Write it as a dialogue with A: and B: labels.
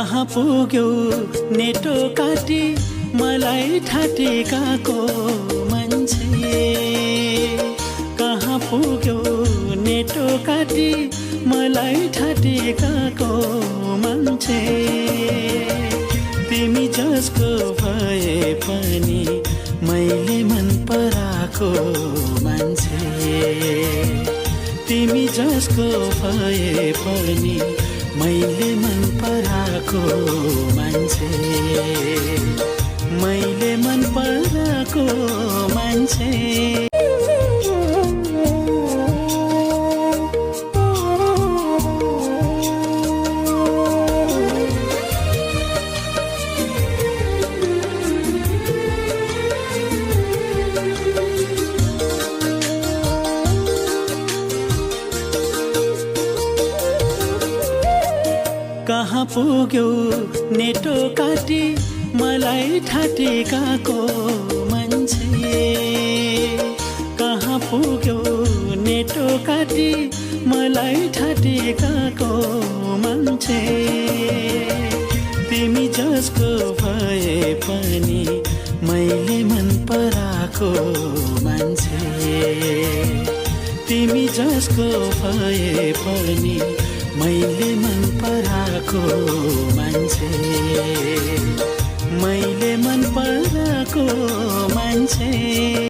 A: कहाँ पुग्यो नेटो काटी मलाई ठाटेकाको मान्छे। कहाँ पुग्यो नेटो काटी मलाई ठाटेकाको मान्छे। तिमी जसको भए पनि मैले मन पराएको मान्छे। तिमी जसको भए पनि मैले मन पराएको मान्छे। मैले मन पराएको मान्छे। कहाँ पुग्यो नेटो काटी मलाई ठाटेकाको मान्छे। कहाँ पुग्यो नेटो काटी मलाई ठाटेकाको मान्छे। तिमी जसको भए पनि मैले मन पराएको मान्छे। तिमी जसको भए पनि मैले मन पराएको मान्छे। मैले मन पराएको मान्छे।